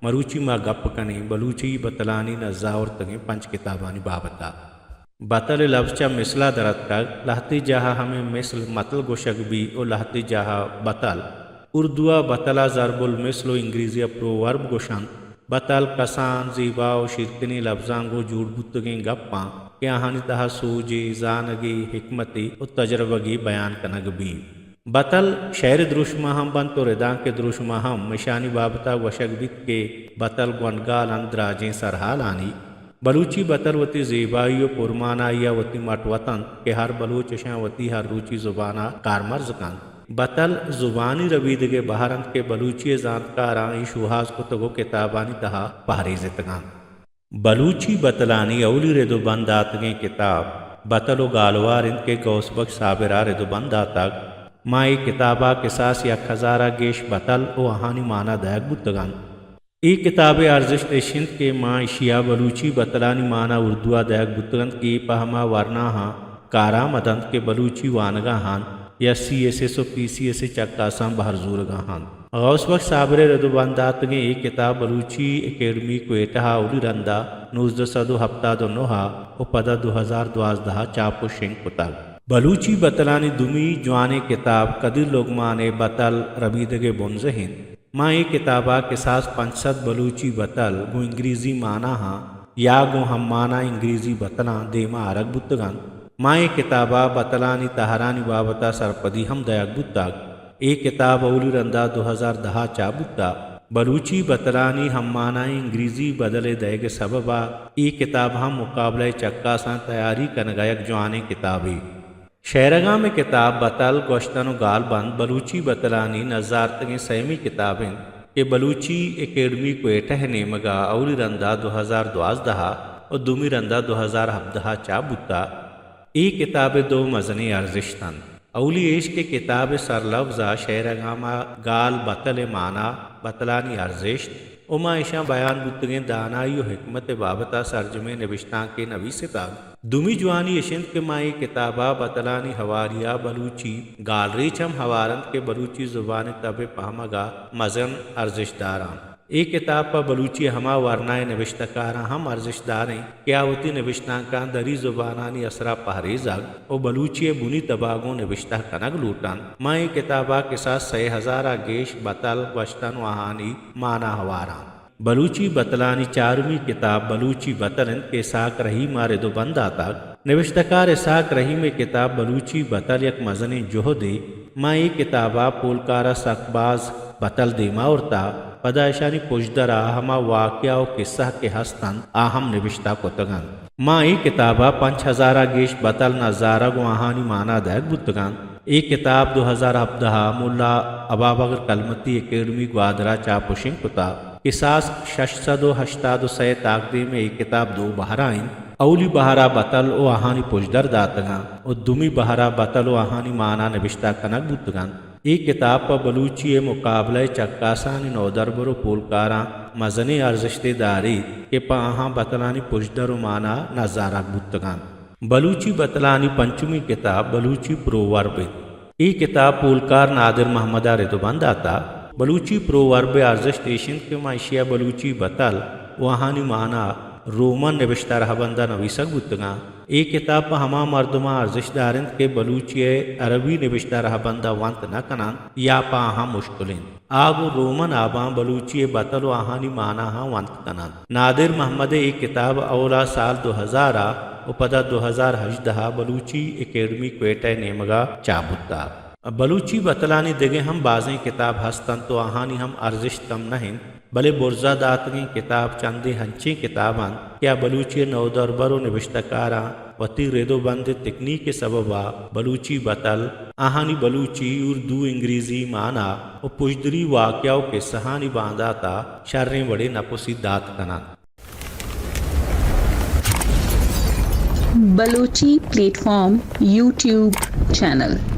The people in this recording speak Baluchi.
مروچی ما گپ کنیں بلوچی بتلانی نزا آورتگیں پنچ کتابانی بابت ءَ۔ بتل ءِ لبز چہ مثل ءَ در اتکگ، لہتے جاہ ءَ ہمے مثل متل گوشگ بی ءُ لہتے جاہ ءَ بتل۔ اردو ءَ بتل ءَ ضرب المثل ءُ انگریزی ءَ پروورب گوش انت۔ بتل کسان، زیبا ءُ شیرکنیں لبزاں گوں جوڑ بوتگیں گپاں کہ آہانی تہا سوجے، زانگے، حکمتے ءُ تجربگے بیان کنگ بیت۔ بتل شئیر ءِ دروشم ءَ ہم بنت ءُ ردانک ءِ دروشم ءَ ہم۔ اشانی بابت ءَ گوشگ بیت کہ بتل گونڈگال انت دراجیں سرہالانی۔ بلوچی بتل وتی زیبائی ءُ پرمانائی ءَ وتی مٹ وت انت کہ ہر بلوچ اشاں وتی ہر روچی زبان ءَ کارمرز کنت۔ بتل زبانی ربیدگ ءِ بہر انت کہ بلوچی ءِ زانتکاراں اے شوہاز کتگ ءُ کتابانی تہا پہریزتگ انت۔ بلوچی بتلانی اولی رد ءُ بند داتگیں کتاب بتل ءُ گالوار انت کہ غوث بخش صابر ءَ رد ءُ بند داتگ۔ ماں اے کتاب ءَ کساس یک ہزار ءَ گیش بتل ءُ آہانی مانا دئیگ بوتگ انت۔ اے کتاب ءِ ارزشت اش انت کہ ماں اشی ءَ بلوچی بتلانی مانا اردو ءَ دئیگ بوتگ انت کہ اے پہ ہما ورناہاں کارآمد انت کہ بلوچی وانگ ءَ انت یا سی ایس ایس ءُ پی سی ایس ءِ چکاساں بہر زورگ ءَ انت۔ غوث بخش صابر ءِ رد ءُ بند داتگیں اے کتاب بلوچی اکیڈمی کوئٹہ ءَ اولی رند ءَ نوزدہ سد ءُ ہپتاد ءُ نہ ءَ ءُ پدا دو ہزار دوازدہ ءَ چاپ ءُ شنگ کتگ۔ بلوچی بتلانی دومی جوانیں کتاب قدیر لقمان ءِ بتل ربیدگ ءِ بنزہ انت۔ ماں اے کتاب ءَ کساس پنچ سد بلوچی بتل گوں انگریزی ماناہاں یا گوں ہم مانا انگریزی بتلاں دیما آرگ بوتگ انت۔ ماں اے کتاب ءَ بتلانی تہرانی بابت ءَ سرپدی ہم دئیگ بوتگ۔ اے کتاب اولی رند ءَ دو ہزار دہ ءَ چاپ بوتگ۔ بلوچی بتلانی ہم مانائیں انگریزی بدل ءِ دئیگ ءِ سبب ءَ اے کتاب ہم مقابلہ ءِ چکاساں تیاری کنگ ءَ یک جوانیں کتابے۔ شئیرگام ءِ کتاب بتل، گوشتن ءُ گالبند بلوچی بتلانی نزارتگیں سیمی کتاب انت کہ بلوچی اکیڈمی کوئٹہ ءِ نیمگ ءَ اولی رند ءَ دو ہزار دوازدہ ءَ ءُ دومی رند ءَ دو ہزار ہبدہ ءَ چاپ بوتگ۔ اے کتاب ءِ دو مزنیں ارزشت انت۔ اولی ایش کہ کتاب ءِ سرلبز ءَ شئیرگام ءَ گال بتل ءِ مانا، بتلانی ارزشت، ءُ ماں اشاں بیان بوتگیں دانائی ءُ حکمت ءِ بابت ءَ سرجمیں نبشتانکے نویستگ۔ دومی جوانی اش انت کہ ماں اے کتاب ءَ بتلانی ہواری ءَ بلوچی گالریچ ہم ہوار انت کہ بلوچی زبان ءِ تب ءِ پہمگ ءَ مزن ارزشت دار انت۔ اے کتاب پہ بلوچی ءِ ہما ورنا ءِ نبشتہ کاراں ہم ارزشت دار انت کہ آ وتی نبشتانکاں دری زبانانی اثر ءَ پہریزگ ءُ بلوچی ءِ بنی تب ءَ گوں نبشتہ کنگ لوٹ انت۔ ماں اے کتاب ءَ کساس سئے ہزار ءَ گیش بتل، گوشتن ءُ آہانی مانا ہوار انت۔ بلوچی بتلانی چارمی کتاب بلوچی بتل انت کہ اسحاق رحیم ءَ رد ءُ بند داتگ۔ نبشتہ کار اسحاق رحیم ءِ کتاب بلوچی بتل یک مزنیں جہدے۔ ماں اے کتاب ءَ پولکار ءَ سک باز بتل دیما آورتگ۔ پدا اشانی پژدر ءَ ہما واقعہ ءُ قصہ کہ ہست انت، آ ہم نبشتہ کتگ انت۔ ماں اے کتاب ءَ پنچ ہزار ءَ گیش بتل نزارگ ءُ آہانی مانا دئیگ بوتگ انت۔ اے کتاب دو ہزار ہبدہ ءَ ملا ابابکر کلمتی اکیڈمی گوادر ءَ چاپ ءُ شنگ کتگ۔ کساس شش سد ءُ ہشتاد ءُ سئے تاکدیم ءَ اے کتاب دو بہر ءَ انت۔ اولی بہر ءَ بتل ءُ آہانی پژدر داتگ انت ءُ دومی بہر ءَ بتل ءُ آہانی مانا نبشتہ کنگ بوتگ انت۔ اے کتاب پہ بلوچی ءِ مقابلہ ءِ چکاسانی نودربر ءُ پولکاراں مزنیں ارزشتے داریت کہ پہ آہاں بتلانی پژدر ءُ مانا نزارگ بوتگ انت۔ بلوچی بتلانی پنچمی کتاب بلوچی پروورب انت۔ اے کتاب پولکار نادر محمد ءَ رد ءُ بند داتگ۔ بلوچی پروورب ءِ ارزشت ایش انت کہ ماں اشی ءَ بلوچی بتل ءُ آہانی مانا رومن نبشتہ رہبند ءَ نویسگ بوتگ انت۔ اے کتاب پہ ہما مردماں ارزشت دار انت کہ بلوچی ءَ عربی نبشتہ رہبند ءَ ونت نہ کن انت یا پہ آہاں مشکل انت۔ آ گوں رومن آباں بلوچی ءِ بتل ءُ آہانی ماناہاں ونت کن انت۔ نادر محمد ءِ اے کتاب اولا سال دو ہزار ءَ ءُ پدا دو ہزار ہژدہ ءَ بلوچی اکیڈمی کوئٹہ ءِ نیمگ ءَ چاپ بوتگ۔ بلوچی بتلانی دگہ ہم بازیں کتاب ہست انت ءُ آہانی ہم ارزشت کم نہ انت، بلے برزا داتگیں کتاب چندے انچیں کتاب انت کہ آ بلوچی ءِ نودربر ءُ نبشتہ کاراں وتی رد ءُ بند ءِ تکنیک ءِ سبب ءَ بلوچی بتل، آہانی بلوچی، اردو، انگریزی مانا ءُ پژدری واقعہ ءُ قصہانی باندات ءَ شریں وڑے نپ ءُ سید دات کن انت۔ Balochi plate form YouTube channel.